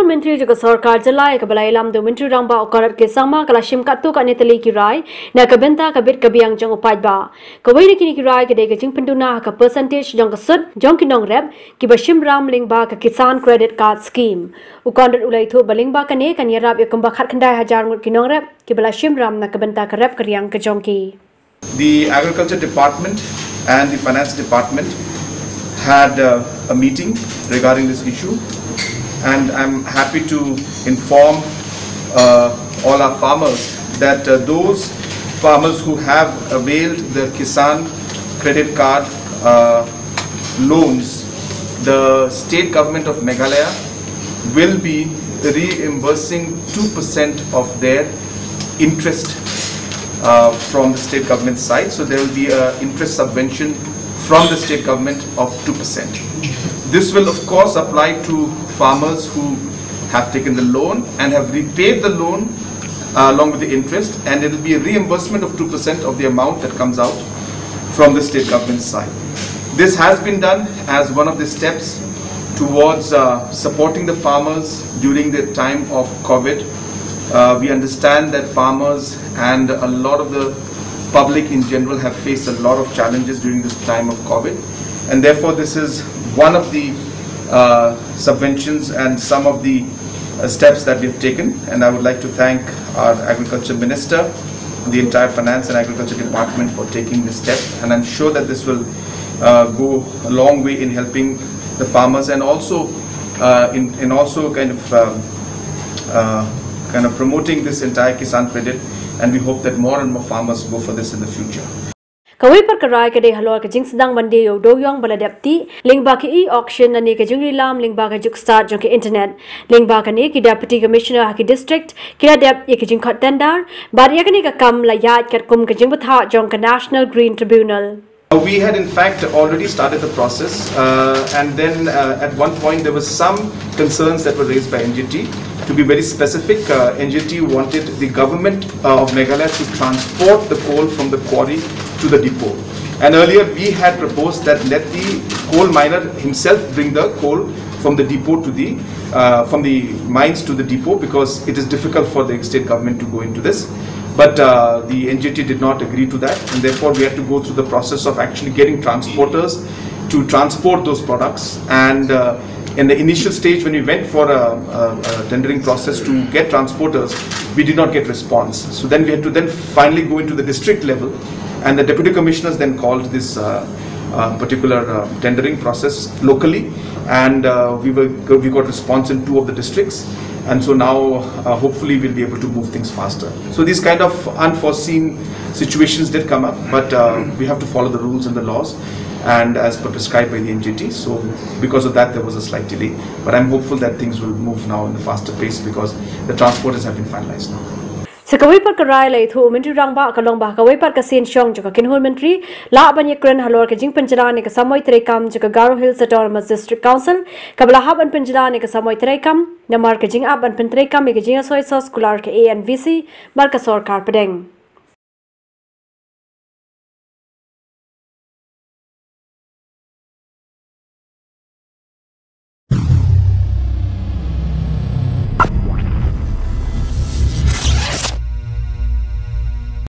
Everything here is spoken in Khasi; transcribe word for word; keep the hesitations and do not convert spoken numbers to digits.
Myntri jong ka sorkar jylla ïa kaba la ïalam da u Myntri Rangbah u Conrad K Sangma ka la shim katto katne tylli ki rai na ka bynta ka bit ka biang jong u paidbah. Kawei na kine ki rai ka dei ka jingpynduna ha ka percentage jong ka sut jong ki nongrep kiba shim ram lyngba ka Kisan Credit Card Scheme. U Conrad u la ïathuh ba lyngba kane kan ïarap ïa kumba khatkhyndai hajar ngut ki nongrep kiba la shim ram na ka bynta ka rep ka riang ka jong ki. The Agriculture Department and the Finance Department had uh, a meeting regarding this issue, and I'm happy to inform uh, all our farmers that uh, those farmers who have availed the Kisan Credit Card uh, loans, the state government of Meghalaya will be reimbursing two percent of their interest uh, from the state government side. So there will be an interest subvention from the state government of two percent. This will, of course, apply to farmers who have taken the loan and have repaid the loan uh, along with the interest, and it will be a reimbursement of two percent of the amount that comes out from the state government side. This has been done as one of the steps towards uh, supporting the farmers during the time of COVID. Uh, we understand that farmers and a lot of the public in general have faced a lot of challenges during this time of COVID, and therefore this is one of the uh, subventions and some of the uh, steps that we've taken. And I would like to thank our agriculture minister, the entire finance and agriculture department for taking this step. And I'm sure that this will uh, go a long way in helping the farmers and also uh, in, in also kind of um, uh, kind of promoting this entire Kisan Credit. And we hope that more and more farmers go for this in the future. Kawei pat ka rai ka dei halor ka jingsdang ban die ïa u dewiong ba la dep tih lyngba ka e-auction lane ka jingrilam lyngba ka juk start jong ka internet. Lyngba kane ki Deputy Commissioner ha ki district ki la dep ïa ka jingkhot tender bad ïa kane ka kam la ïaid katkum ka jingbthah jong ka National Green Tribunal. Uh, We had in fact already started the process, uh, and then uh, at one point there were some concerns that were raised by N G T. To be very specific, uh, N G T wanted the government uh, of Meghalaya to transport the coal from the quarry to the depot. And earlier we had proposed that let the coal miner himself bring the coal from the depot to the uh, from the mines to the depot, because it is difficult for the state government to go into this. But uh, the N G T did not agree to that, and therefore we had to go through the process of actually getting transporters to transport those products. And uh, in the initial stage, when we went for a, a, a tendering process to get transporters, we did not get response. So then we had to then finally go into the district level, and the deputy commissioners then called this uh, uh, particular uh, tendering process locally, and uh, we were we got response in two of the districts, and so now uh, hopefully we'll be able to move things faster. So these kind of unforeseen situations did come up, but uh, we have to follow the rules and the laws, and as per prescribed by the N G T. So because of that, there was a slight delay, but I'm hopeful that things will move now in a faster pace because the transporters have been finalized now. Sa kawei pat ka rai la ïathuh u Myntri Rangbah ka long ba ha kawei pat ka sien shong jong ka kynhun myntri lah ban ïakren halor ka jingpynjlan ïa ka samoi treikam jong ka Garo Hills Autonomous District Council kaba la hap ban pynjlan ïa ka samoi treikam namar ka jingap ban pyntreikam ïa ka jingïasoi soskular ka A N V C bad ka sorkar pdeng.